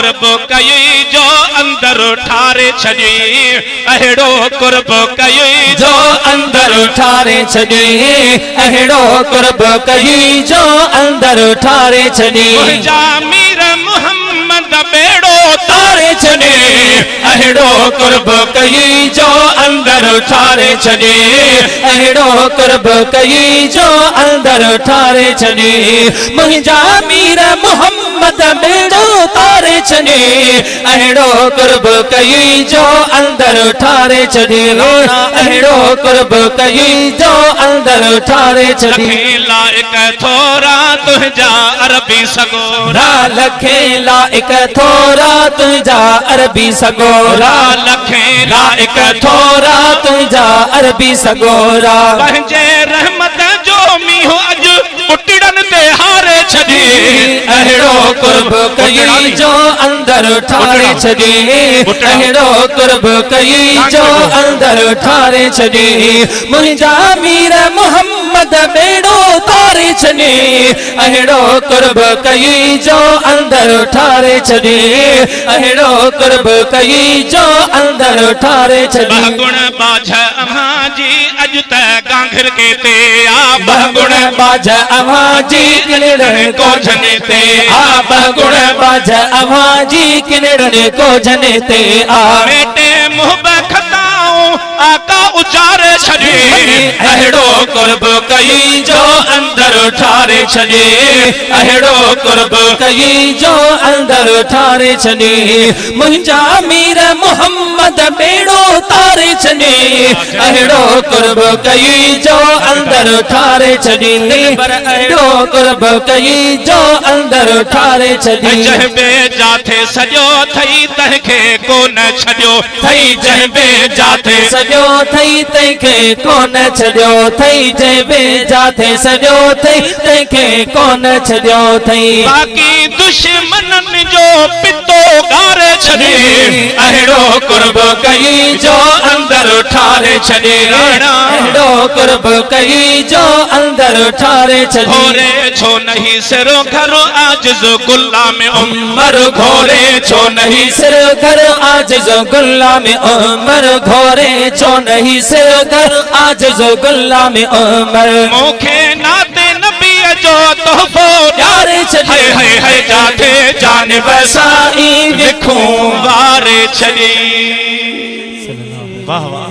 क़ुर्ब कयई जो अंदर ठारे छॾी, अहिड़ो क़ुर्ब कयई जो अंदर ठारे छॾी, अहिड़ो क़ुर्ब कयई जो अंदर ठारे छॾी। मुंहिंजा मीर मोहम्मद बेड़ो तारे छॾी, अहिड़ो क़ुर्ब कयई जो अंदर ठारे छॾी, अहिड़ो क़ुर्ब कयई जो अंदर ठारे छॾी। मुंहिंजा मीर मोहम्मद बेड़ो तारे छॾी, अहिड़ो क़ुर्ब कयई जो अंदर ठारे छॾी, अहिड़ो क़ुर्ब कयई जो अंदर ठारे छॾी। लखे लाइक थोरा तुंहिंजा अरबी सगोरा, लखे लाइक थोरा तुंहिंजा अरबी सगोरा, लखे लाइक थोरा तुंहिंजा अरबी सगोरा। पंहिंजे रहमत जो मींहुं अॼु पुटड़नि ते हारे छॾी, अहिड़ो क़ुर्ब कयई जो अंदर ठारे छॾी, अहिड़ो क़ुर्ब कयई जो अंदर ठारे छॾी। मुंहिंजा मीर मोहम्मद बेड़ो तारे छॾी, अहिड़ो क़ुर्ब कयई जो अंदर ठारे छॾी, अहिड़ो क़ुर्ब कयई जो अंदर ठारे छॾी। बहगुण बाझ अव्हां जी अॼु त गांघर के ते आ, बहगुण बाझ अव्हां जी किनड़नि कोझनि ते आ, बहगुण बाझ अव्हां जी किनड़नि कोझनि ते आ। मेटे मुंहुं खताऊं आका उचारे छॾी, अहिड़ो क़ुर्ब कयई जो अंदर ठारे छॾी, अहिड़ो क़ुर्ब कयई जो अंदर ठारे छॾी। मुंहिंजा मीर मोहम्मद बेड़ो तारे छॾी, अहिड़ो क़ुर्ब कयई जो अंदर ठारे छॾी, अहिड़ो क़ुर्ब कयई जो अंदर ठारे छॾी। जंहिं बे जाथे सॼो थई तंहिंखे कोन छॾियो थई, जंहिं बे जाथे सॼो थई तंहिंखे कोन छॾियो थई, जंहिं बे जाथे सॼो थई तंहिंखे कोन छॾियो थई। बाक़ी दुश्मननि जो पितो ॻारे छॾी, अहिड़ो क़ुर्ब कयई जो अंदर ठारे छॾी, अहिड़ो क़ुर्ब कयई जो अंदर ठारे छॾी। घोरे छो नहीं सिरो घर आजिज़ गुलाम उमर, घोरे छो नहीं सिर घर आजिज़ गुलाम उमर, घोरे छो नहीं सिर घर आजिज़ गुलाम उमर। मूंखे नाते नबीअ जो तोहफ़ो ॾियारे छॾी, हाय हाय हाय जाथे जान बसाई विखूं वारे छॾी। वाह वाह।